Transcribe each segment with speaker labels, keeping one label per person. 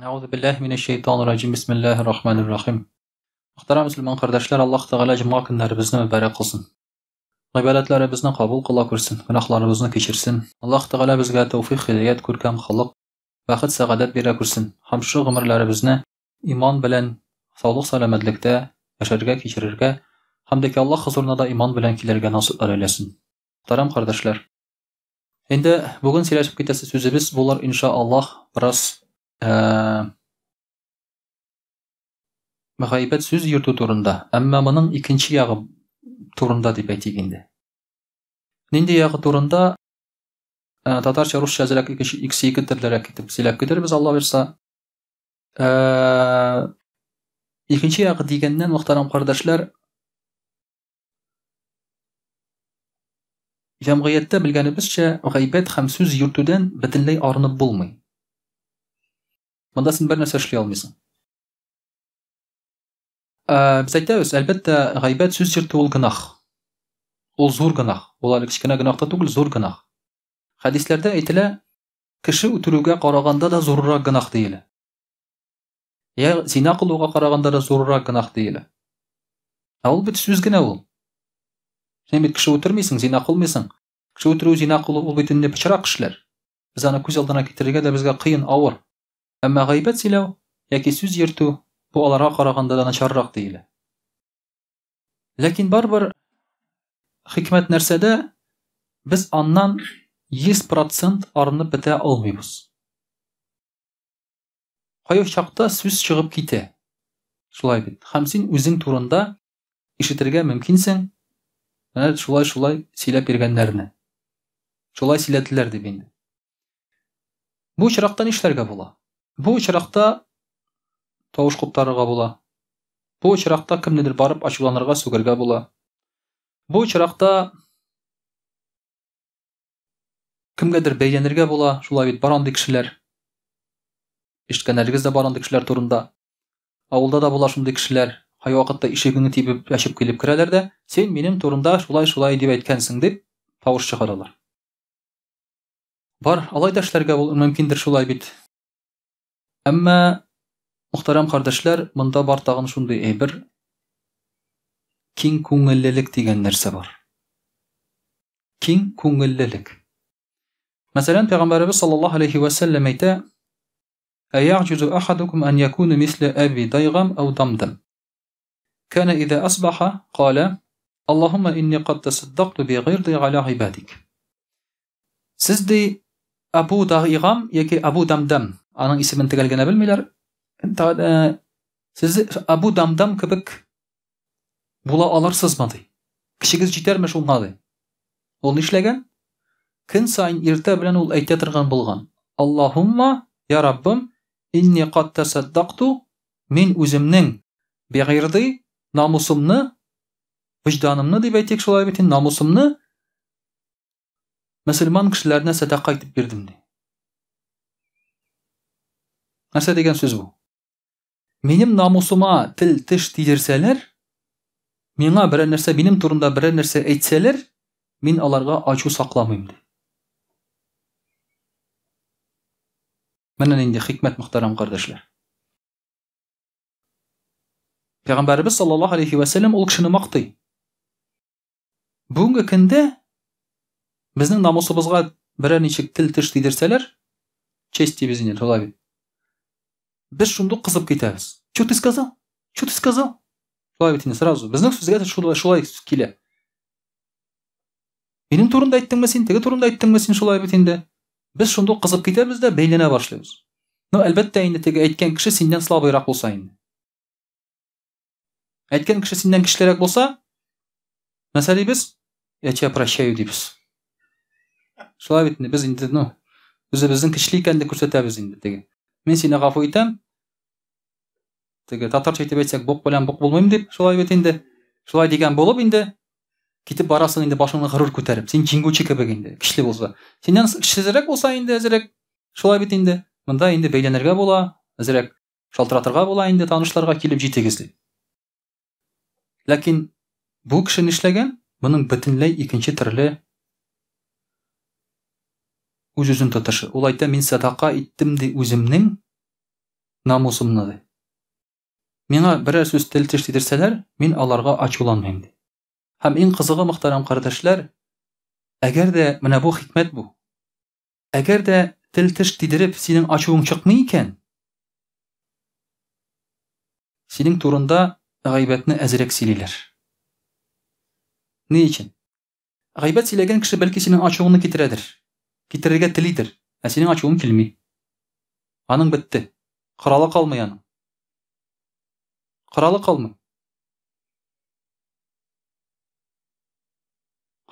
Speaker 1: Әгъузу биллаһи минәш шәйтанир раҗим. Бисмиллаһир рахманир рахим. Мөхтәрәм мөселман кардәшләр, Аллаһ Тәгалә җомга көннәребезне мөбарәк кылсын. Гыйбадәтләребезне кабул кыла күрсен, гөнаһларыбызны кичерсен. Аллаһ Тәгалә безгә тәүфик, һидаять, күркәм холык, бәхет, сәгадәт бирә күрсен. Һәм шушы гомерләребезне иман белән, саулык, сәламәтлектә яшәргә, кичерергә һәм дә ки Аллаһ хозурына да иман белән килергә насыйплар әйләсен. Мөхтәрәм кардәшләр, Инде бүген сөйләшеп китәсе сүзебез булыр, инша Аллаһ, бераз гайбәт сүз йөртү турында, әмма моның икенче ягы турында дип әйтик инде. Нинди ягы турында? Татарча, русча әзрәк икесе ике төрлерәк итеп сөйләп китербез, Алла бирса. Икенче ягы дигәннән, мөхтәрәм кардәшләр, Җәмгыятьтә, белгәнебезчә, гайбәт һәм сүз йөртүдән бөтенләй арынып булмый. Монда син бер нәрсә эшли алмыйсың. Ә, без әйтәбез, әлбәттә, гайбәт сүз йөртү ул гөнаһ. Ул зур гөнаһ. Ул әле кечкенә гөнаһ та түгел, зур гөнаһ. Хәдисләрдә әйтелә, кеше үтерүгә караганда да зуррак гөнаһ диелә. Я зина кылуга караганда да зуррак гөнаһ диелә. Ә ул бит сүз генә ул. Син бит кеше үтермисең, зина кылмыйсың. Кеше үтерү, зина кылу ул бит инде пычрак эшләр. Без аны күз алдына китерергә дә безгә кыен, авыр. Әмма гайбәт сөйләү яки сүз йөртү бу аларга караганда да начаррак диелә. Ләкин барыбер хикмәт нәрсәдә? Без аннан 100% арынып бетә алмыйбыз. Кайчакта сүз чыгып китә. Шулай бит. Һәм син үзең турында ишетергә мөмкинсең, менә шулай-шулай сөйләп йөргәннәрне. Шулай сөйләделәр дип инде. Бу очракта нишләргә була? Бу очракта тавыш куптарырга була. Бу очракта кемнедер барып ачуланырга, сүгәргә була. Бу очракта Кемгәдер бәйләнергә була, шулай бит, бар андый кешеләр. Ишеткәннәрегез дә бар андый кешеләр турында. Авылда да була шундый кешеләр. Кайвакытта ишегеңне тибеп ачып килеп керәләр дә, син минем турында шулай-шулай дип әйткәнсең дип тавыш чыгаралар. Бар, алай да эшләргә мөмкиндер шулай бит. Әмма, мөхтәрәм кардәшләр, монда бар тагын шундый әйбер, киң күңеллелек дигән нәрсә бар. Киң күңеллелек. Мәсәлән, Пәйгамбәребез саллаллаһу алейхи ва сәлләм әйтә: "Әяҗузу ахадукум ан якуна мисля аби дайгам ау дамдам. Кана иза асбаха кала: Аллаһумма инни кад тасаддакту би гыйрди аля гыйбадик." Сез ди Абу Дагигам яки Абу Дамдам, аның исемен төгәл генә белмиләр. Э, сез Абу Дамдам кебек була алырсызмы ди. Кешегез җитәрме шуңа ди. Ул нишләгән? Көн саен иртә белән ул әйтә торган булган. Аллаһумма, я Раббым, инни кад тасаддакту, мин үземнең бигыйрди намусымны, вөҗданымны дип әйтик шулай бит, намусымны мөселман кешеләренә сәдака итеп бирдем ди. Нәрсә дигән сүз бу? Минем намусыма тел теш тидерсәләр, миңа берәр нәрсә, минем турында берәр нәрсә әйтсәләр, мин аларга ачу сакламыйм ди. Менә нинди хикмәт, мөхтәрәм кардәшләр. Пәйгамбәребез саллаллаһу алейхи ва сәлләм ул кешене мактый. Бүгенге көндә безнең намусыбызга берәр ничек тел теш тидерсәләр, честь дибез инде, шулай бит. Без шундук кызып китәбез. Что ты сказал? Что ты сказал? Шулай бит инде сразу. Безнең сүзгә дә шулай, шулай килә. Минем турында әйттеңме син, теге турында әйттеңме син, шулай бит инде. Без шундук кызып китәбез дә бәйләнә башлыйбыз. Ну, әлбәттә инде теге әйткән кеше синнән слабыйрак булса инде. Әйткән кеше синнән көчлерәк булса, нәрсә дибез? Я тебя прощаю дибез. Шулай бит инде без инде, ну, үзебезнең көчле икәнне күрсәтәбез инде теге. Мин сине гафу итәм. Теге татарча әйтеп әйтсәк, бук белән бук булмыйм дип, шулай бит инде. Шулай дигән булып инде китеп барасың инде башыңны горур күтәреп. Син җиңүче кебек инде, көчле булса. Синнән көчсезрәк булса инде әзрәк, шулай бит инде. Монда инде бәйләнергә була, әзрәк Шалтыратырга була инде танышларга килеп җитегез дип. Ләкин бу кеше нишләгән? Моның бөтенләй икенче төрле үз-үзен тотышы. Ул әйтә, мин садака иттем ди үземнең Намусымны ди. Миңа берәр сүз тел-теш тидерсәләр, мин аларга ачуланмыйм ди. Һәм иң кызыгы, мөхтәрәм кардәшләр, әгәр дә менә бу хикмәт бу. Әгәр дә тел-теш тидереп синең ачуың чыкмый икән, синең турында гайбәтне әзрәк сөйлиләр. Ни өчен? Гайбәт сөйләгән кеше бәлки синең ачуыңны китерәдер. Китерергә телидер, ә синең ачуың килми. Аның бетте. Коралы калмый аның. Коралы калмый.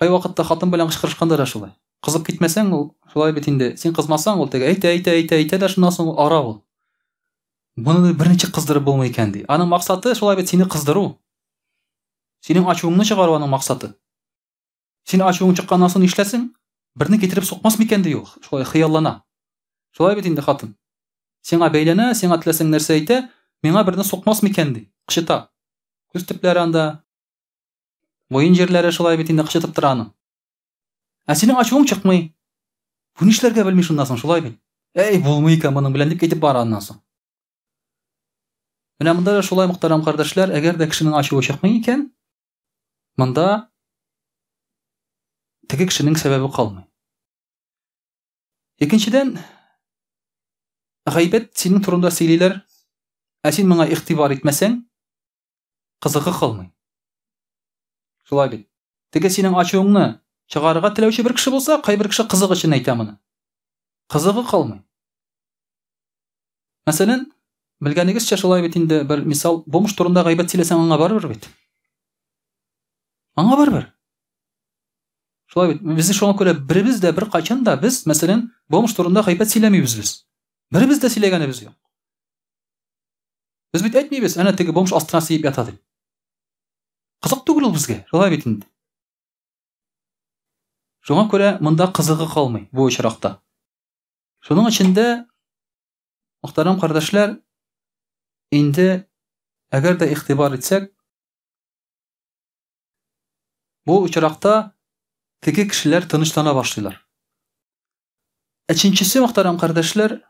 Speaker 1: Кайвакытта хатын белән кычкырышканда да шулай. Кызып китмәсәң, ул шулай бит инде. Син кызмасаң, ул теге әйтә, әйтә, әйтә, әйтә дә шуннан соң ул ара ул. Моны берничек кыздырып булмый икән ди. Аның максаты шулай бит сине кыздыру. Синең ачуыңны чыгару аның максаты. Син ачуың чыкканнан соң нишләсең? Берне китереп сукмас микән ди ул. Шулай хыяллана. Шулай бит инде хатын. Сиңа бәйләнә, сиңа теләсәң нәрсә әйтә, миңа берне сукмас микән ди. Кычыта. Күз төпләре анда, муен җирләре шулай бит инде кычытып тора аның. Ә синең ачуың чыкмый. Бу нишләргә белми шуннан соң, шулай бит. Әй, булмый икән моның белән дип китеп бара аннан соң. Менә монда да шулай, мөхтәрәм кардәшләр, әгәр дә кешенең ачуы чыкмый икән, монда теге кешенең сәбәбе калмый. Икенчедән, гайбәт синең турында сөйлиләр, ә син моңа игътибар итмәсәң, кызыгы калмый. Шулай бит. Теге синең ачуыңны чыгарырга теләүче бер кеше булса, кайбер кеше кызык өчен әйтә моны. Кызыгы калмый. Мәсәлән, белгәнегезчә шулай бит инде бер мисал, бомж турында гайбәт сөйләсәң аңа барыбер бит. Аңа барыбер. Шулай бит. Без шуңа күрә беребез дә бер кайчан да без, мәсәлән, бомж турында гайбәт сөйләмибез без. Беребез дә сөйләгәнебез юк. Без бит әйтмибез, әнә теге бомж астына сиеп ята дип. Кызык түгел ул безгә, шулай бит инде. Шуңа күрә монда кызыгы калмый бу очракта. Шуның өчен дә, мөхтәрәм кардәшләр, инде әгәр дә игътибар итсәк, бу очракта теге кешеләр тынычлана башлыйлар. Өченчесе, мөхтәрәм кардәшләр,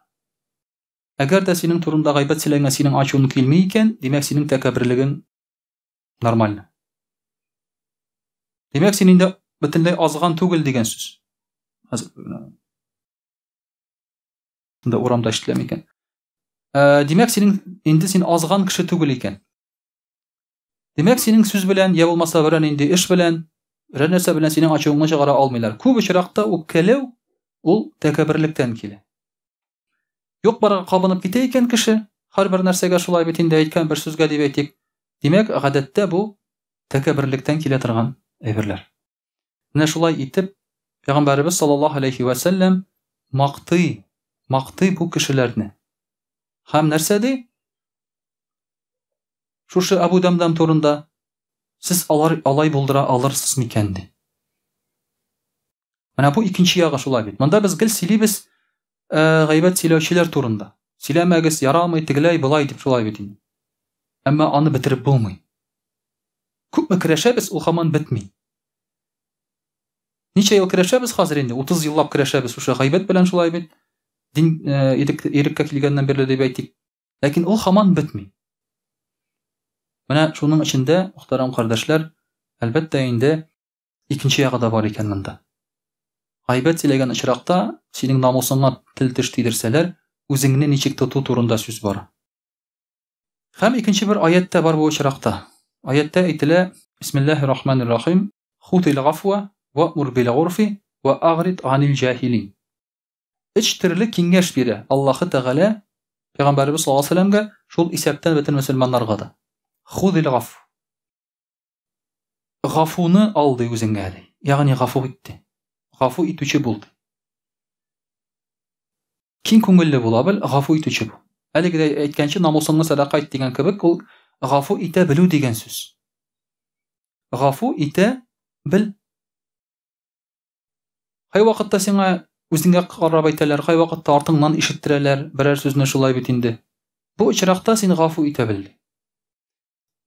Speaker 1: әгәр дә синең турында гайбәт сөйләгәнгә синең ачуың килми икән, димәк, синең тәкәбберлегең нормально. Димәк, син инде бөтенләй азган түгел дигән сүз. Инде урамда ишетелә микән? Э, димәк, синең инде син азган кеше түгел икән. Димәк, синең сүз белән я булмаса берәр нинди эш белән, берәр нәрсә белән синең ачуыңны чыгара алмыйлар. Күп очракта үпкәләү ул тәкәбберлектән килә. Юк барга кабынып китә икән кеше, һәрбер нәрсәгә шулай бит инде әйткән бер сүзгә дип әйтик. Димәк, гадәттә бу тәкәбберлектән килә торган әйберләр. Менә шулай итеп, Пәйгамбәребез саллаллаһу алейхи вә сәлләм мактый, мактый бу кешеләрне. Һәм нәрсә ди? Шушы Абу Дамдам турында сез алар алай булдыра алырсыз микән ди. Менә бу икенче ягы шулай бит. Монда без гел сөйлибез э, гайбәт сөйләүчеләр турында. Сөйләмәгез, ярамый, тегеләй, болай дип шулай бит инде. Әмма аны бетереп булмый. Күпме көрәшәбез, ул һаман бетми. Ничә ел көрәшәбез хәзер инде? 30 еллап көрәшәбез шушы гайбәт белән шулай бит. Дин э, ирек, иреккә килгәннән бирле дип әйтик. Ләкин ул һаман бетми. Менә шуның эчендә, мөхтәрәм кардәшләр, әлбәттә инде икенче ягы да бар икән монда. Гайбәт сөйләгән очракта синең намусыңа тел-теш тидерсәләр, үзеңне ничек тоту турында сүз бара. Һәм икенче бер аять тә бар бу очракта. Аятьтә әйтелә, Бисмиллаһир рахманир рахим, Хутил гафва ва'мур бил гурфи ва агрид анил җаһилин. Өч төрле киңәш бирә Аллаһы Тәгалә Пәйгамбәребез саллаллаһу алейһи вәсәлләмгә, шул исәптән бөтен мөселманнарга да. Худил гаф. Гафуны ал ди үзеңә ди. Ягъни гафу ит ди. Гафу итүче бул ди. Киң күңелле була бел, гафу итүче бул. Әлеге дә әйткәнче, намусыңны сәдака ит дигән кебек, ул гафу итә белү дигән сүз. Гафу итә бел. Кайвакытта сиңа үзеңә карап әйтәләр, кайвакытта артыңнан ишеттерәләр берәр сүзне шулай бит инде. Бу очракта син гафу итә бел.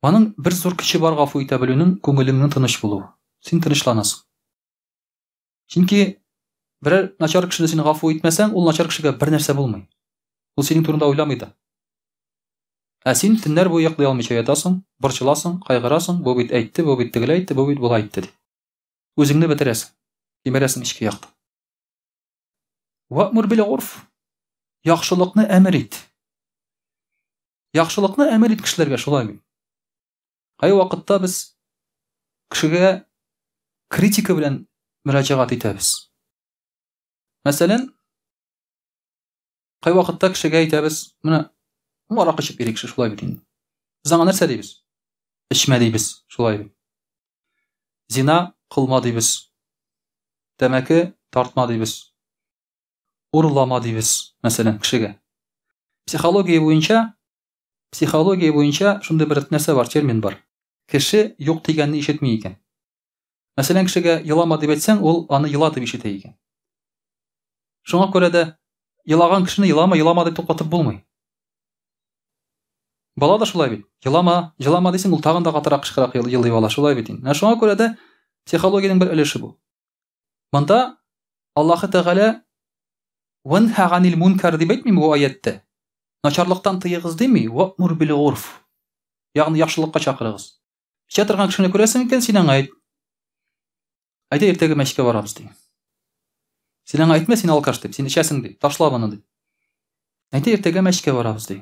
Speaker 1: Аның бер зур көче бар гафу итә белүнең күңелеңнең тыныч булуы. Син тынычланасың. Чөнки берәр начар кешене син гафу итмәсәң, ул начар кешегә бер нәрсә булмый. Ул синең турында уйламый да. Ә син төннәр буе йоклый алмыйча ятасың, борчыласың, кайгырасың, бу бит әйтте, бу бит тегеләй әйтте, бу бит болай әйтте дип. Үзеңне бетерәсең. Кимерәсең эчке якта. Вәмур бил урф. Яхшылыкны әмер ит. Яхшылыкны әмер ит кешеләргә шулай бит. Кай вакытта без кешегә критика белән мөрәҗәгать итәбез. Мәсәлән, Кайвакытта кешегә әйтәбез, менә аракы эчеп йөри кеше шулай бит инде. Без аңа нәрсә дибез? Эчмә дибез, шулай бит. Зина кылма дибез. Тәмәке тартма дибез. Урлама дибез, мәсәлән, кешегә. Психология буенча, психология буенча шундый бер нәрсә бар, термин бар. Кеше юк дигәнне ишетми икән. Мәсәлән, кешегә елама дип әйтсәң, ул аны ела дип ишетә икән. Шуңа күрә дә елаган кешене елама, елама дип туктатып булмый. Бала да шулай бит. Елама, елама дисең, ул тагын да катырак кычкырак елый бала, шулай бит инде. Менә шуңа күрә дә психологиянең бер өлеше бу. Монда Аллаһы Тәгалә ванха анил мункар дип әйтми бу аятьтә. Начарлыктан тыегыз дими, ва'мур бил урф. Ягъни яхшылыкка чакырыгыз. Эчә торган кешене күрәсең икән, син аңа әйт. Әйдә иртәгә мәчеткә барабыз ди. Син аңа әйтмә, син алкаш дип, син эчәсең дип, ташла моны дип. Әйдә иртәгә мәчеткә барабыз ди.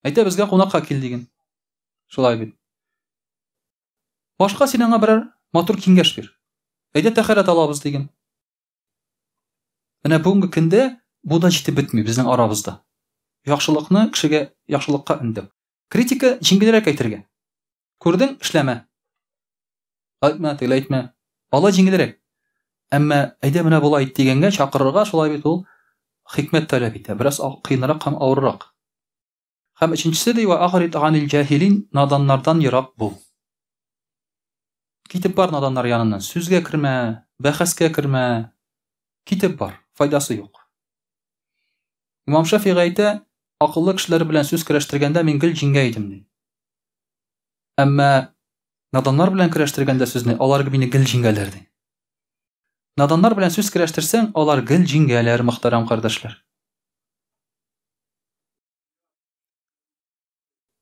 Speaker 1: Әйдә безгә кунакка кил диген. Шулай бит. Башка син аңа берәр матур киңәш бир. Әйдә тәхәрәт алабыз диген. Менә бүгенге көндә бу да җитеп бетми безнең арабызда. Яхшылыкны кешегә яхшылыкка өндәү. Критика җиңелрәк әйтергә. Күрдең, эшләмә. Әйтмә, тегеләй әйтмә. Алай җиңелрәк. Әмма әйдә менә болай ит дигәнгә чакырырга шулай бит ул хикмәт таләп итә. Бераз кыенрак һәм авыррак. Һәм өченчесе ди, ва агрид анил җаһилин, наданнардан ерак бул. Китеп бар наданнар яныннан. Сүзгә кермә, бәхәскә кермә. Китеп бар, файдасы юк. Имам Шафигый әйтә, акыллы кешеләр белән сүз көрәштергәндә мин гел җиңгә идем, ди. Әмма наданнар белән көрәштергәндә сүзне алар мине гел җиңгәләр, ди. Наданнар белән сүз көрәштерсәң, алар гел җиңгәләр, мөхтәрәм кардәшләр.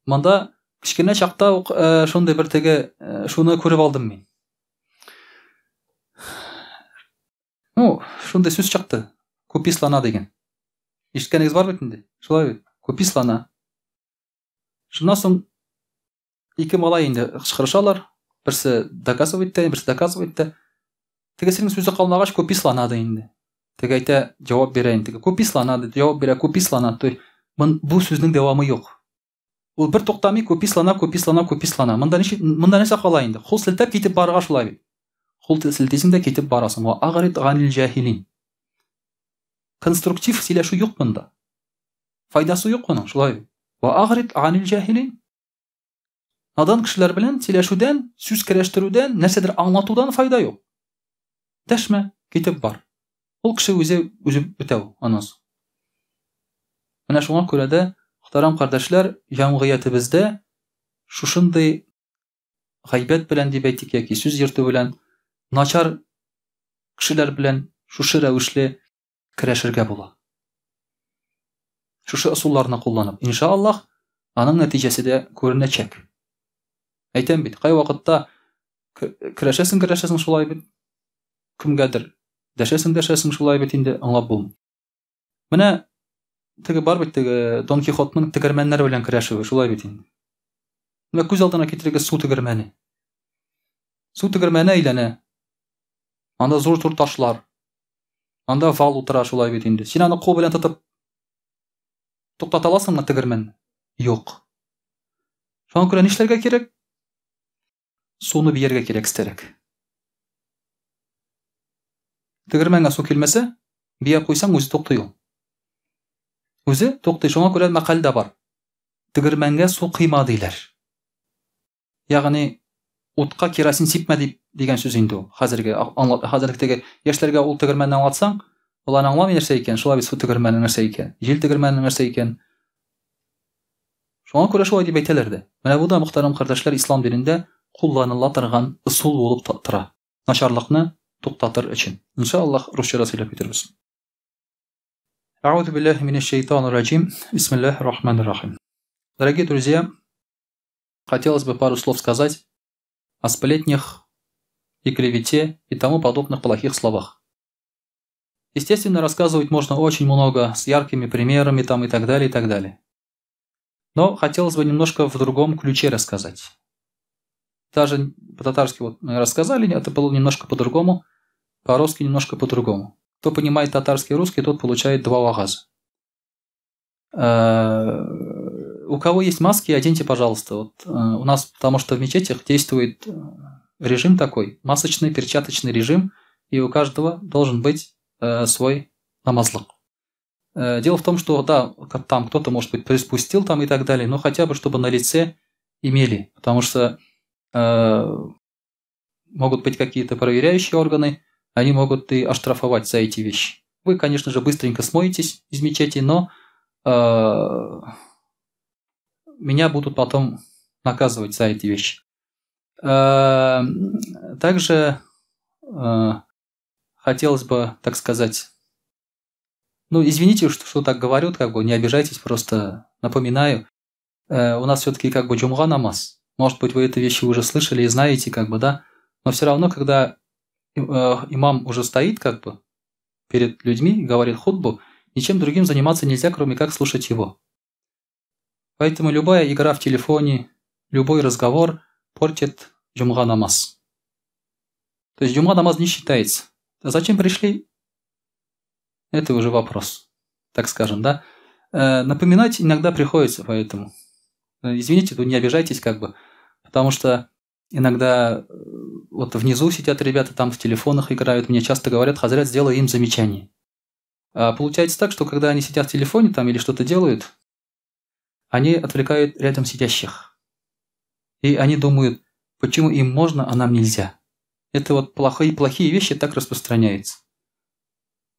Speaker 1: Монда кечкенә чакта ук э, шундый бер теге э, шуны күреп алдым мин. Ну, шундый сүз чыкты. Купи слона дигән. Ишеткәнегез бар бит инде. Шулай бит. Купи слона. Шуннан соң ике малай инде кычкырышалар. Берсе доказывать итә, берсе доказывать итә. Тегесенең сүзе калмагач, купи слона ди инде. Теге әйтә, җавап бирә инде. Теге купи слона ди, җавап бирә, купи слона. То есть, бу сүзнең дәвамы юк. Ул бер туктамый, купи слона, купи слона, купи слона. Монда ничек, монда нәрсә кала инде? Кул селтәп китеп барырга шулай бит. Кул селтисең дә китеп барасың. Ва агрид ганил җаһилин. Конструктив сөйләшү юк монда. Файдасы юк моның, шулай бит. Ва агрид анил җаһилин. Надан кешеләр белән сөйләшүдән, сүз көрәштерүдән, нәрсәдер аңлатудан файда юк. Дәшмә, китеп бар. Ул кеше үзе үзе бетә ул, аннан соң. Менә шуңа күрә дә, мөхтәрәм кардәшләр, җәмгыятебездә шушындый гайбәт белән дип әйтик яки сүз йөртү белән начар кешеләр белән шушы рәвешле көрәшергә була. Шушы ысулларны кулланып, иншаллаһ, аның нәтиҗәсе дә күренәчәк. Әйтәм бит, кай вакытта көрәшәсең, көрәшәсең шулай бит. Кемгәдер дәшәсең, дәшәсең шулай бит инде, аңлап булмый. Менә теге бар бит теге Дон Кихотның тегермәннәр белән көрәшүе, шулай бит инде. Менә күз алдына китерегез су тегермәне. Су тегермәне әйләнә. Анда зур-зур ташлар. Анда вал утыра шулай бит инде. Син аны кул белән тотып туктата аласыңмы тегермәнне? Юк. Шуңа күрә нишләргә кирәк? Суны бияргә кирәк өстәрәк. Тегермәнгә су килмәсә, бия куйсаң, үзе туктый ул. Үзе туктый. Шуңа күрә мәкаль дә бар. Тегермәнгә су кыйма диләр. Ягъни утка керосин сипмә дип дигән сүз инде ул. Хәзерге аңлат, хәзерге теге яшьләргә ул тегермәнне аңлатсаң, алар аңламый нәрсә икән, шулай бит су тегермәне нәрсә икән, җил тегермәне нәрсә икән. Шуңа күрә шулай дип әйтәләр дә. Менә бу да, мөхтәрәм кардәшләр, ислам динендә кулланыла торган ысул булып тора. Начарлыкны туктатыр өчен. Иншаллаһ, русча да сөйләп китербез. А'уду биллахи минаш шайтанир раджим. Бисмиллахир рахманир рахим. Дорогие друзья, хотелось бы пару слов сказать о сплетнях и клевете и тому подобных плохих словах. Естественно, рассказывать можно очень много, с яркими примерами там и так далее, и так далее. Но хотелось бы немножко в другом ключе рассказать. Даже по-татарски вот мы рассказали, это было немножко по-другому, по-русски немножко по-другому. Кто понимает татарский и русский, тот получает два вагаза. У кого есть маски, оденьте, пожалуйста. Вот, у нас, потому что в мечетях действует режим такой, масочный, перчаточный режим, и у каждого должен быть свой намазлык. Дело в том, что да, там кто-то, может быть, приспустил там и так далее, но хотя бы, чтобы на лице имели, потому что могут быть какие-то проверяющие органы, они могут и оштрафовать за эти вещи. Вы, конечно же, быстренько смоетесь из мечети, но меня будут потом наказывать за эти вещи. Также хотелось бы, так сказать, ну, извините, что так говорю, как бы не обижайтесь, просто напоминаю. У нас все-таки как бы джумга намаз. Может быть, вы эти вещи уже слышали и знаете, как бы, да. Но все равно, когда имам уже стоит как бы перед людьми и говорит хутбу, ничем другим заниматься нельзя, кроме как слушать его. Поэтому любая игра в телефоне, любой разговор портит джумга намаз. То есть джумга намаз не считается. А зачем пришли? Это уже вопрос, так скажем, да. Напоминать иногда приходится, поэтому извините, тут не обижайтесь как бы, потому что иногда вот внизу сидят ребята, там в телефонах играют, мне часто говорят: хазрят, сделай им замечание. А получается так, что когда они сидят в телефоне там или что-то делают, они отвлекают рядом сидящих. И они думают, почему им можно, а нам нельзя. Это вот плохие вещи так распространяются.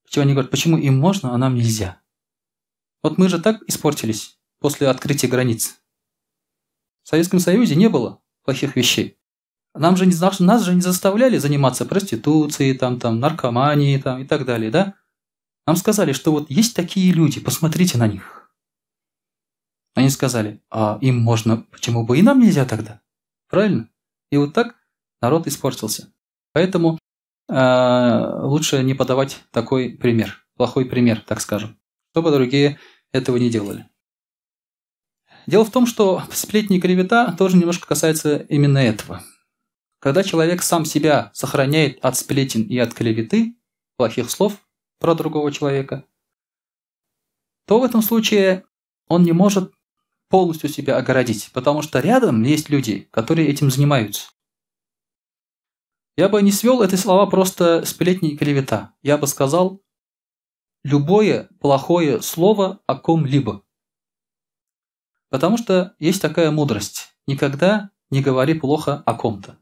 Speaker 1: Почему они говорят, почему им можно, а нам нельзя? Вот мы же так испортились после открытия границ. В Советском Союзе не было плохих вещей. Нас же не заставляли заниматься проституцией, там, наркоманией там, и так далее, да? Нам сказали, что вот есть такие люди, посмотрите на них. Они сказали, а им можно, почему бы и нам нельзя тогда? Правильно? И вот так народ испортился. Поэтому лучше не подавать такой пример, плохой пример, так скажем, чтобы другие этого не делали. Дело в том, что сплетни и клевета тоже немножко касается именно этого. Когда человек сам себя сохраняет от сплетен и от клеветы, плохих слов про другого человека, то в этом случае он не может полностью себя огородить, потому что рядом есть люди, которые этим занимаются. Я бы не свел эти слова просто сплетни и клевета. Я бы сказал любое плохое слово о ком-либо. Потому что есть такая мудрость. Никогда не говори плохо о ком-то.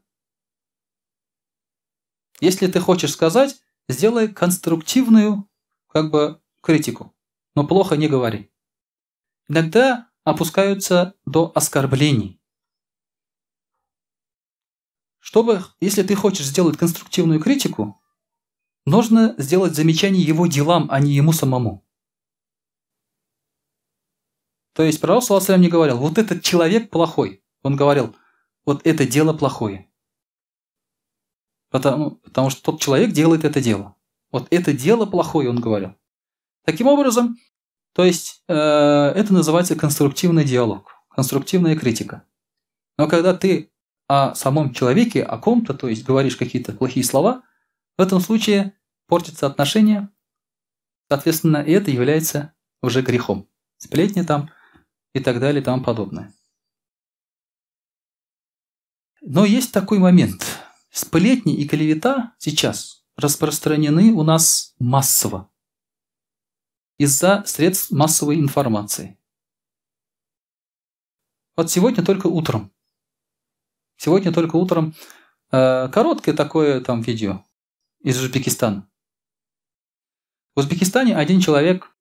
Speaker 1: Если ты хочешь сказать, сделай конструктивную, как бы, критику. Но плохо не говори. Иногда опускаются до оскорблений. Чтобы, если ты хочешь сделать конструктивную критику, нужно сделать замечание его делам, а не ему самому. То есть пророк, саллаллаху алейхи ва саллям, не говорил, вот этот человек плохой. Он говорил, вот это дело плохое. Потому что тот человек делает это дело. Вот это дело плохое, он говорил. Таким образом, то есть это называется конструктивный диалог, конструктивная критика. Но когда ты о самом человеке, о ком-то, то есть говоришь какие-то плохие слова, в этом случае портятся отношения, соответственно, и это является уже грехом. Сплетни там и так далее и тому подобное. Но есть такой момент. Сплетни и клевета сейчас распространены у нас массово из-за средств массовой информации. Вот сегодня только утром. Сегодня только утром короткое такое там видео из Узбекистана. В Узбекистане один человек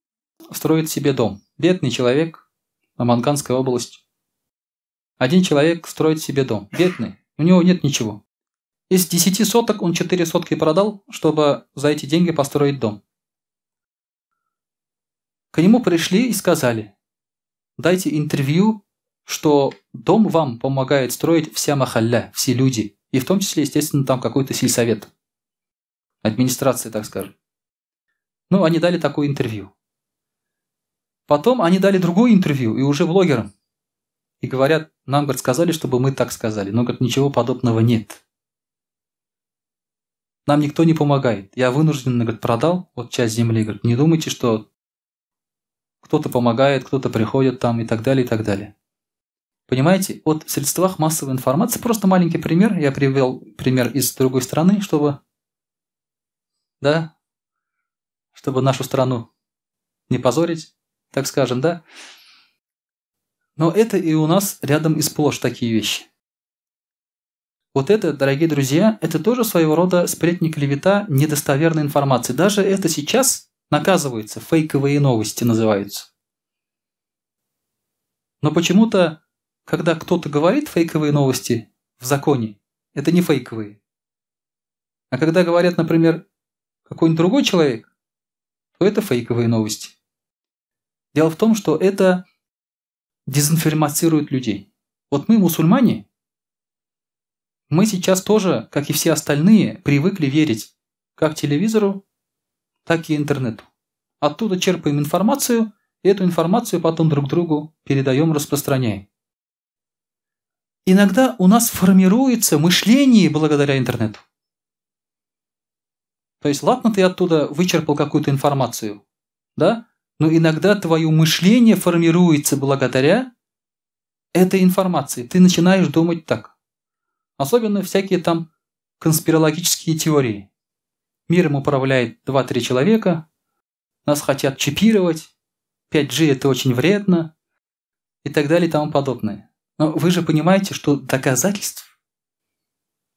Speaker 1: строит себе дом. Бедный человек, Наманганская область. Один человек строит себе дом. Бедный, у него нет ничего. Из 10 соток он 4 сотки продал, чтобы за эти деньги построить дом. К нему пришли и сказали: дайте интервью, что дом вам помогает строить вся махалля, все люди, и в том числе, естественно, там какой-то сельсовет, администрация, так скажем. Ну, они дали такое интервью. Потом они дали другое интервью, и уже блогерам. И говорят, нам, говорит, сказали, чтобы мы так сказали. Но, говорит, ничего подобного нет. Нам никто не помогает. Я вынужденно, говорит, продал вот часть земли. Говорит, не думайте, что кто-то помогает, кто-то приходит там и так далее, и так далее. Понимаете, вот в средствах массовой информации, просто маленький пример, я привел пример из другой страны, чтобы, да, чтобы нашу страну не позорить, так скажем, да. Но это и у нас рядом и сплошь такие вещи. Вот это, дорогие друзья, это тоже своего рода сплетни, клевета, недостоверная информация. Даже это сейчас наказывается, фейковые новости называются. Но почему-то, когда кто-то говорит фейковые новости в законе, это не фейковые. А когда говорят, например, какой-нибудь другой человек, то это фейковые новости. Дело в том, что это дезинформирует людей. Вот мы, мусульмане, мы сейчас тоже, как и все остальные, привыкли верить как телевизору, так и интернету. Оттуда черпаем информацию, и эту информацию потом друг другу передаем, распространяем. Иногда у нас формируется мышление благодаря интернету. То есть, ладно, ты оттуда вычерпал какую-то информацию, да? Но иногда твое мышление формируется благодаря этой информации. Ты начинаешь думать так. Особенно всякие там конспирологические теории. Миром управляет 2-3 человека, нас хотят чипировать, 5G это очень вредно и так далее и тому подобное. Но вы же понимаете, что доказательств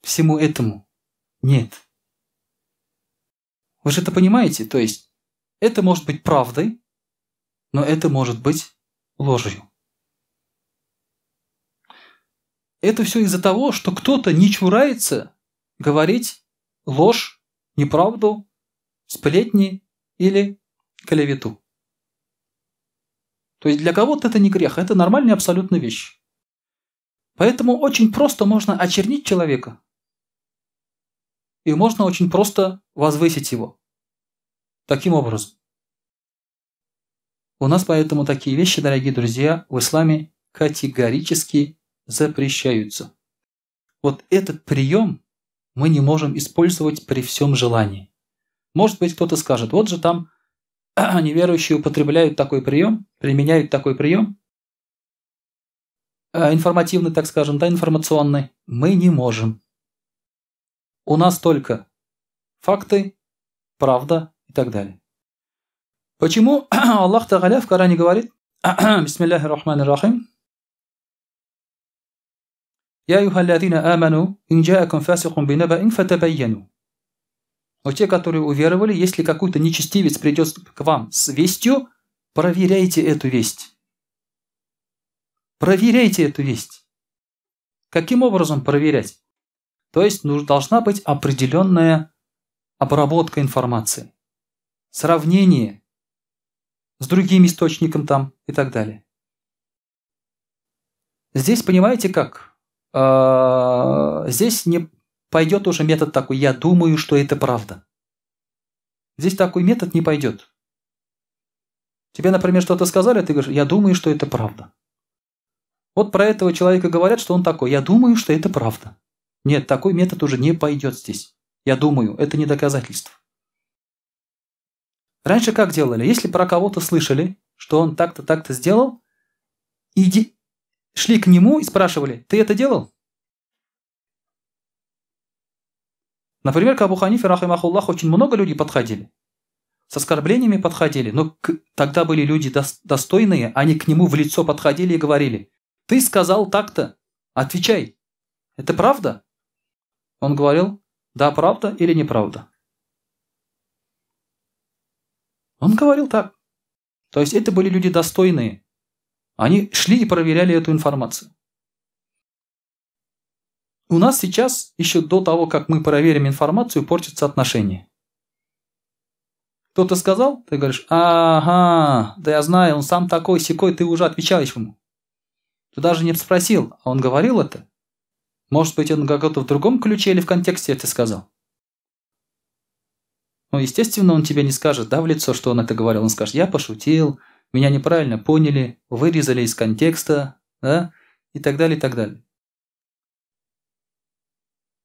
Speaker 1: всему этому нет. Вы же это понимаете? То есть это может быть правдой, но это может быть ложью. Это все из-за того, что кто-то не чурается говорить ложь, неправду, сплетни или клевету. То есть для кого-то это не грех, это нормальная абсолютно вещь. Поэтому очень просто можно очернить человека. И можно очень просто возвысить его. Таким образом. У нас поэтому такие вещи, дорогие друзья, в исламе категорически запрещаются. Вот этот прием мы не можем использовать при всем желании. Может быть, кто-то скажет, вот же там неверующие употребляют такой прием, применяют такой прием, информативный, так скажем, да, информационный. Мы не можем. У нас только факты, правда и так далее. Почему Аллах Тагаля в Коране говорит, Бисмиллахи рахмани рахим, Я юхаллазина аману, ин джаакум фасикун бинабаин фатабайяну. Но те, которые уверовали, если какой-то нечестивец придет к вам с вестью, проверяйте эту весть. Проверяйте эту весть. Каким образом проверять? То есть должна быть определенная обработка информации, сравнение с другим источником там и так далее. Здесь, понимаете как? Здесь не пойдет уже метод такой, я думаю, что это правда. Здесь такой метод не пойдет. Тебе, например, что-то сказали, ты говоришь, я думаю, что это правда. Вот про этого человека говорят, что он такой, я думаю, что это правда. Нет, такой метод уже не пойдет здесь. Я думаю, это не доказательство. Раньше как делали? Если про кого-то слышали, что он так-то, так-то сделал, шли к нему и спрашивали, ты это делал? Например, к Абу Ханифе, рахимахуллах, очень много людей подходили. С оскорблениями подходили, но тогда были люди достойные, они к нему в лицо подходили и говорили, ты сказал так-то, отвечай, это правда? Он говорил, да, правда или неправда. Он говорил так. То есть это были люди достойные. Они шли и проверяли эту информацию. У нас сейчас, еще до того, как мы проверим информацию, портятся отношения. Кто-то сказал, ты говоришь, ага, да я знаю, он сам такой, сякой, ты уже отвечаешь ему. Ты даже не спросил, а он говорил это. Может быть, он как-то в другом ключе или в контексте это сказал. Ну, естественно, он тебе не скажет, да, в лицо, что он это говорил. Он скажет, я пошутил, меня неправильно поняли, вырезали из контекста, да, и так далее, и так далее.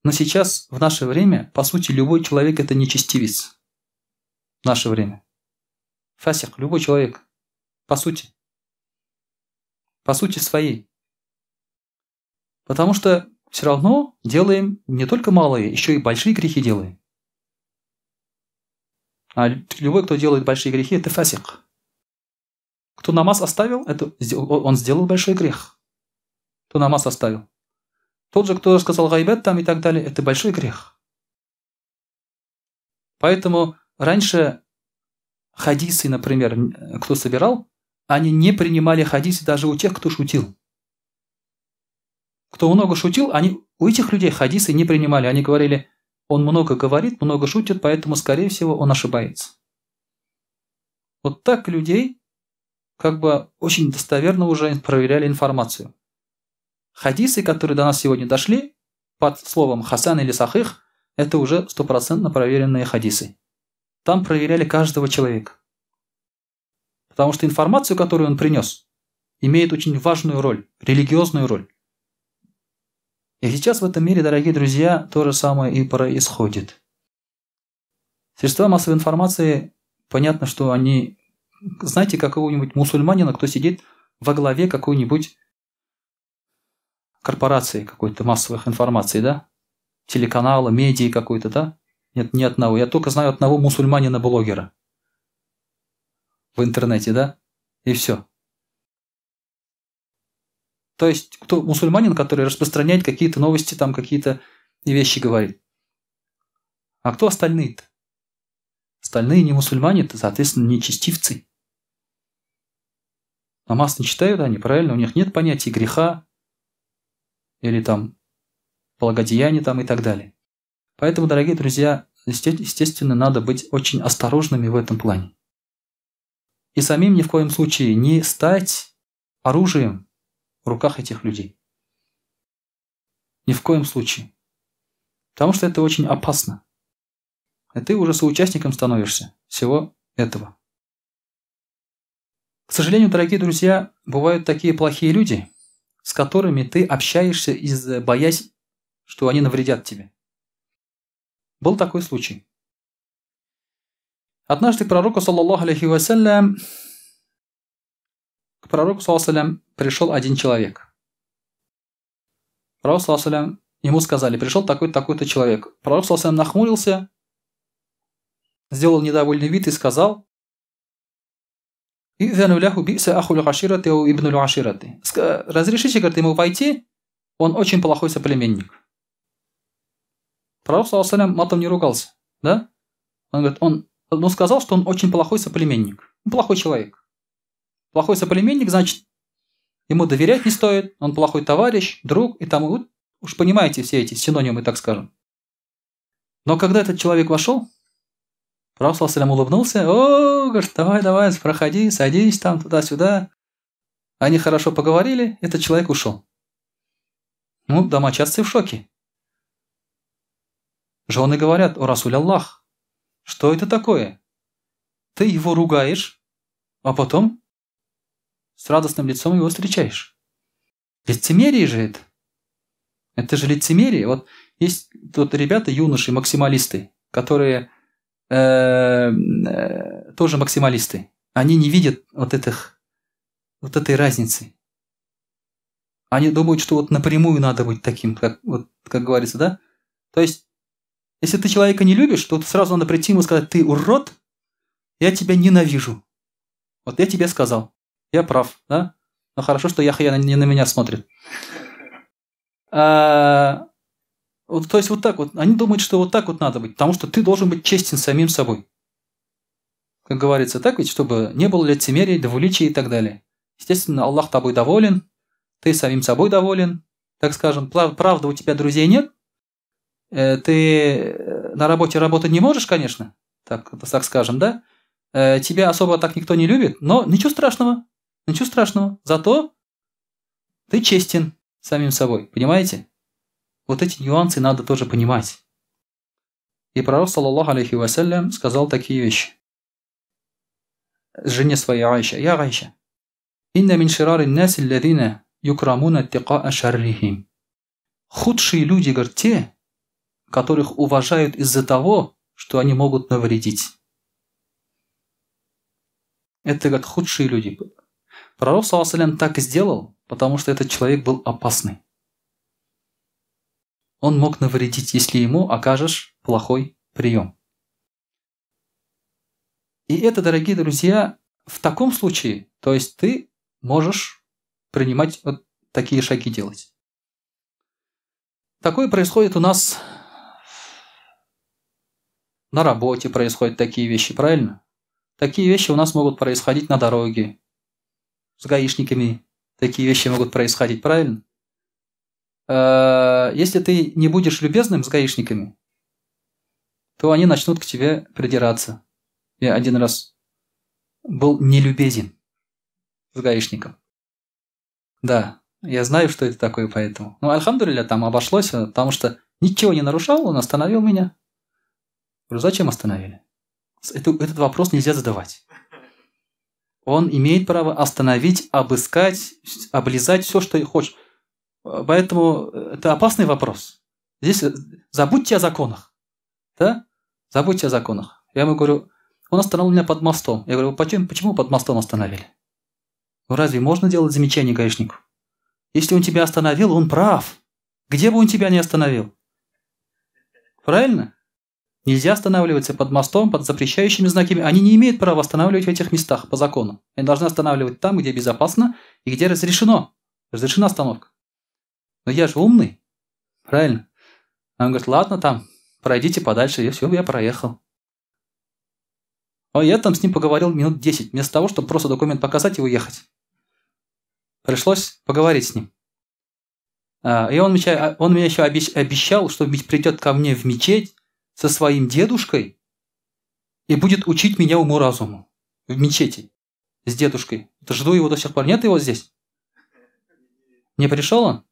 Speaker 1: Но сейчас, в наше время, по сути, любой человек – это нечестивец. В наше время. Фасик, любой человек. По сути. По сути своей. Потому что все равно делаем не только малые, еще и большие грехи делаем. А любой, кто делает большие грехи, это фасик. Кто намаз оставил, это он сделал большой грех. Кто намаз оставил. Тот же, кто сказал гайбет там и так далее, это большой грех. Поэтому раньше хадисы, например, кто собирал, они не принимали хадисы даже у тех, кто шутил. Кто много шутил, они у этих людей хадисы не принимали. Они говорили, он много говорит, много шутит, поэтому, скорее всего, он ошибается. Вот так людей как бы очень достоверно уже проверяли информацию. Хадисы, которые до нас сегодня дошли, под словом хасан или сахих, это уже стопроцентно проверенные хадисы. Там проверяли каждого человека. Потому что информацию, которую он принес, имеет очень важную роль, религиозную роль. И сейчас в этом мире, дорогие друзья, то же самое и происходит. Средства массовой информации, понятно, что они... Знаете, какого-нибудь мусульманина, кто сидит во главе какой-нибудь корпорации какой-то массовых информаций, да? Телеканала, медиа какой-то, да? Нет, ни одного. Я только знаю одного мусульманина-блогера в интернете, да? И все. То есть, кто мусульманин, который распространяет какие-то новости, там какие-то вещи говорит. А кто остальные-то? Остальные не мусульмане, соответственно, нечестивцы. Намаз не читают они, правильно? У них нет понятия греха или там благодеяния там и так далее. Поэтому, дорогие друзья, естественно, надо быть очень осторожными в этом плане. И самим ни в коем случае не стать оружием в руках этих людей. Ни в коем случае. Потому что это очень опасно. И ты уже соучастником становишься всего этого. К сожалению, дорогие друзья, бывают такие плохие люди, с которыми ты общаешься, боясь, что они навредят тебе. Был такой случай. Однажды к пророку, саллаллаху алейхи вассалям, к пророку, саллаллаху алейхи, пришел один человек. Пророк, саллаллаху алейхи, ему сказали, пришел такой-то, такой-то человек. Пророк, саллаллаху алейхи, нахмурился, сделал недовольный вид и сказал: разрешите, говорит, ему войти, он очень плохой соплеменник. Пророк, саллаллаху алейхи, матом не ругался, да? Он говорит, он сказал, что он очень плохой соплеменник, плохой человек. Плохой соплеменник, значит, ему доверять не стоит, он плохой товарищ, друг и тому. Уж понимаете все эти синонимы, так скажем. Но когда этот человек вошел, пророк, саллаллаху алейхи, улыбнулся. О, говорит, давай, давай, проходи, садись там, туда-сюда. Они хорошо поговорили, этот человек ушел. Ну, домочадцы в шоке. Жены говорят: о, Расуль Аллах, что это такое? Ты его ругаешь, а потом с радостным лицом его встречаешь. Лицемерие же это. Это же лицемерие. Вот есть тут ребята, юноши, максималисты, которые тоже максималисты. Они не видят вот этой разницы. Они думают, что вот напрямую надо быть таким, как, вот, как говорится, да? То есть, если ты человека не любишь, то сразу надо прийти ему и сказать: ты урод, я тебя ненавижу. Вот я тебе сказал. Я прав, да? Но хорошо, что Яхья не на меня смотрит. Вот, то есть вот так вот. Они думают, что вот так вот надо быть, потому что ты должен быть честен самим собой. Как говорится, так ведь, чтобы не было лицемерия, двуличия и так далее. Естественно, Аллах тобой доволен, ты самим собой доволен, так скажем. Правда, у тебя друзей нет, ты на работе работать не можешь, конечно, так скажем, да? Тебя особо так никто не любит, но ничего страшного. Ничего страшного. Зато ты честен самим собой. Понимаете? Вот эти нюансы надо тоже понимать. И пророк, саллаллаху алейхи вассалям, сказал такие вещи жене своей Айше. Я Айша. Инна мин ширари наси аллазина юкрамуна иттикаа шаррихим. Худшие люди, говорят, те, которых уважают из-за того, что они могут навредить. Это, говорят, худшие люди. Пророк, саллаллаху алейхи вассалям, так и сделал, потому что этот человек был опасный. Он мог навредить, если ему окажешь плохой прием. И это, дорогие друзья, в таком случае, то есть ты можешь принимать вот такие шаги делать. Такое происходит у нас на работе, происходят такие вещи, правильно? Такие вещи у нас могут происходить на дороге, с гаишниками такие вещи могут происходить, правильно? Если ты не будешь любезным с гаишниками, то они начнут к тебе придираться. Я один раз был нелюбезен с гаишником. Да, я знаю, что это такое, поэтому. Ну, альхамдулилля, там обошлось, потому что ничего не нарушал, он остановил меня. Говорю, зачем остановили? Этот вопрос нельзя задавать. Он имеет право остановить, обыскать, облизать все, что хочешь. Поэтому это опасный вопрос. Здесь забудьте о законах. Да? Забудьте о законах. Я ему говорю, он остановил меня под мостом. Я говорю, почему под мостом остановили? Ну разве можно делать замечание гаишнику? Если он тебя остановил, он прав. Где бы он тебя не остановил? Правильно? Нельзя останавливаться под мостом, под запрещающими знаками. Они не имеют права останавливать в этих местах по закону. Они должны останавливать там, где безопасно и где разрешено. Разрешена остановка. Но я же умный. Правильно? Он говорит, ладно, там, пройдите подальше. И все, я проехал. А я там с ним поговорил минут 10, вместо того, чтобы просто документ показать и уехать. Пришлось поговорить с ним. И он меня еще обещал, что придет ко мне в мечеть со своим дедушкой и будет учить меня уму-разуму. В мечети. С дедушкой. Жду его до сих пор. Нет его здесь? Не пришел он?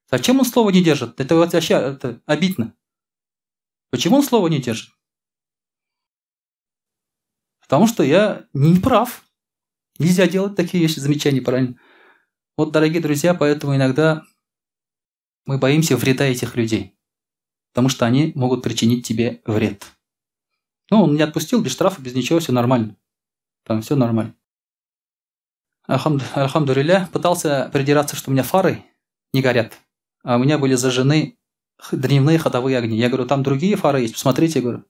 Speaker 1: Зачем он слово не держит? Это вообще это обидно. Почему он слово не держит? Потому что я не прав. Нельзя делать такие вещи, замечания, правильно? Вот, дорогие друзья, поэтому иногда мы боимся вреда этих людей. Потому что они могут причинить тебе вред. Ну, он меня отпустил без штрафа, без ничего, все нормально. Там все нормально. Альхамдулилля, пытался придираться, что у меня фары не горят. А у меня были зажжены дневные ходовые огни. Я говорю, там другие фары есть, посмотрите, я говорю.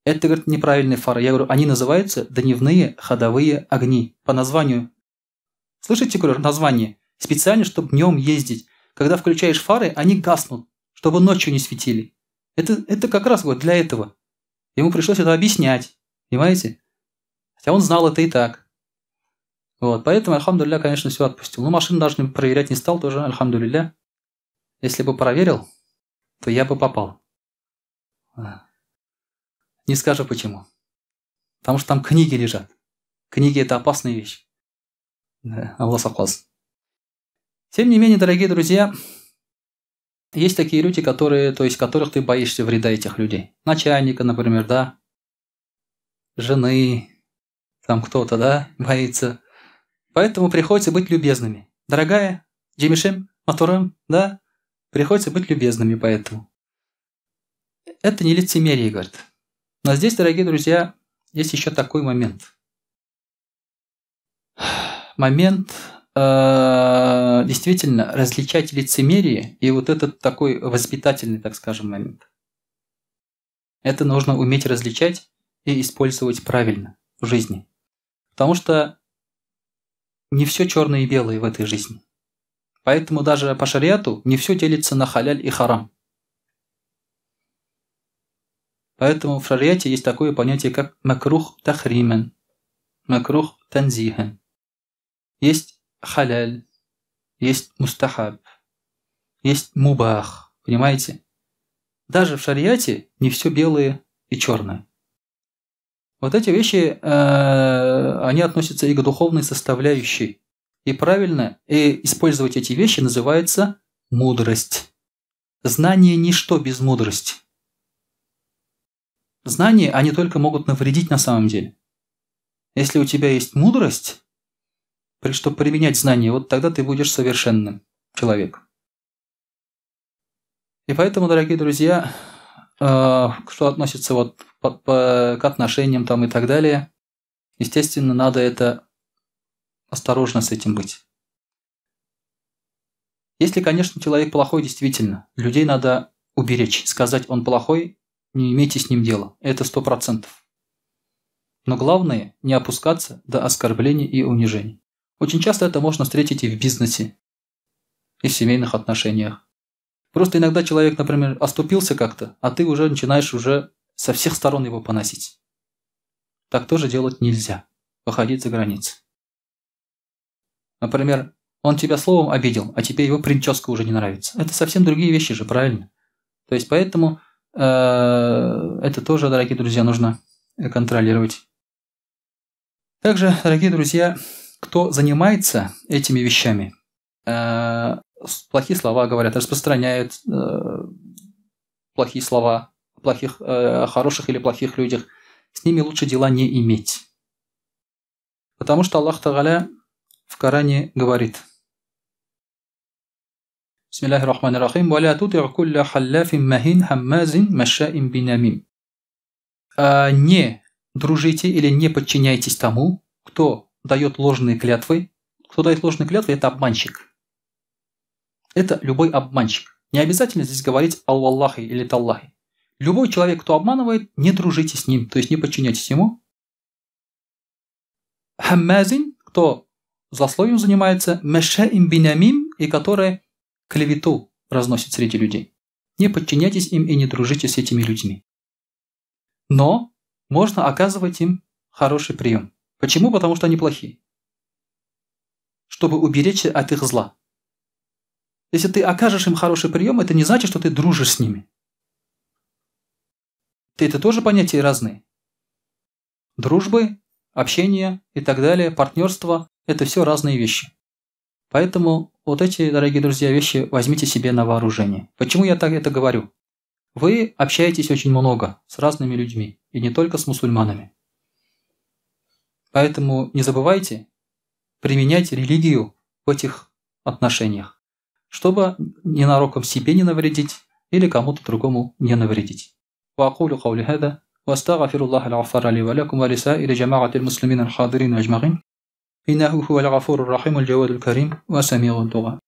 Speaker 1: Это, говорит, неправильные фары. Я говорю, они называются дневные ходовые огни. По названию. Слышите, говорю, название? Специально, чтобы днем ездить. Когда включаешь фары, они гаснут, чтобы ночью не светили. Это как раз вот для этого. Ему пришлось это объяснять. Понимаете? Хотя он знал это и так. Вот, поэтому, альхамдулилля, конечно, все отпустил. Но машину даже проверять не стал тоже, альхамдулилля. Если бы проверил, то я бы попал. Не скажу почему. Потому что там книги лежат. Книги – это опасная вещь. Да, Аллах саклас. Тем не менее, дорогие друзья, есть такие люди, которые, то есть которых ты боишься вреда этих людей. Начальника, например, да, жены, там кто-то, да, боится. Поэтому приходится быть любезными. Дорогая, Джемишем, Матурам, да, приходится быть любезными, поэтому. Это не лицемерие, говорит. Но здесь, дорогие друзья, есть еще такой момент. Момент действительно различать лицемерие и вот этот такой воспитательный, так скажем, момент. Это нужно уметь различать и использовать правильно в жизни. Потому что не все черное и белое в этой жизни. Поэтому даже по шариату не все делится на халяль и харам. Поэтому в шариате есть такое понятие, как макрух тахримен, макрух танзихан. Есть халяль, есть мустахаб, есть мубах. Понимаете? Даже в шариате не все белое и черное. Вот эти вещи, они относятся и к духовной составляющей. И правильно и использовать эти вещи называется мудрость. Знание – ничто без мудрости. Знания, они только могут навредить на самом деле. Если у тебя есть мудрость, чтобы применять знания, вот тогда ты будешь совершенным человеком. И поэтому, дорогие друзья, что относится вот к отношениям там и так далее, естественно, надо это осторожно с этим быть. Если, конечно, человек плохой, действительно, людей надо уберечь, сказать, он плохой, не имейте с ним дела. Это 100%. Но главное, не опускаться до оскорблений и унижений. Очень часто это можно встретить и в бизнесе, и в семейных отношениях. Просто иногда человек, например, оступился как-то, а ты уже начинаешь уже со всех сторон его поносить. Так тоже делать нельзя. Выходить за границы. Например, он тебя словом обидел, а тебе его прическа уже не нравится. Это совсем другие вещи же, правильно? То есть поэтому это тоже, дорогие друзья, нужно контролировать. Также, дорогие друзья, кто занимается этими вещами, плохие слова говорят, распространяют плохие слова о плохих, хороших или плохих людях, с ними лучше дела не иметь. Потому что Аллах Тагаля в Коране говорит: Бисмиллахи рахмани рахим, «Ва ля тути'у кулля халляфин махин хаммазин машаин бинамим». Не дружите или не подчиняйтесь тому, кто дает ложные клятвы. Кто дает ложные клятвы, это обманщик. Это любой обманщик. Не обязательно здесь говорить «Аллахи» или «Таллахи». Любой человек, кто обманывает, не дружите с ним, то есть не подчиняйтесь ему. Хаммазин, кто злословием занимается, машаин бинамим, и который клевету разносит среди людей. Не подчиняйтесь им и не дружите с этими людьми. Но можно оказывать им хороший прием. Почему? Потому что они плохие. Чтобы уберечься от их зла. Если ты окажешь им хороший прием, это не значит, что ты дружишь с ними. Это тоже понятия разные. Дружбы, общение и так далее, партнерство – это все разные вещи. Поэтому вот эти, дорогие друзья, вещи возьмите себе на вооружение. Почему я так это говорю? Вы общаетесь очень много с разными людьми, и не только с мусульманами. Поэтому не забывайте применять религию в этих отношениях, чтобы ненароком себе не навредить или кому-то другому не навредить. وأقول قولي هذا وأستغفر الله الغفار لي ولكم ولسائر جماعة المسلمين الحاضرين أجمعين إنه هو الغفور الرحيم الجواد الكريم وسميع الدعاء.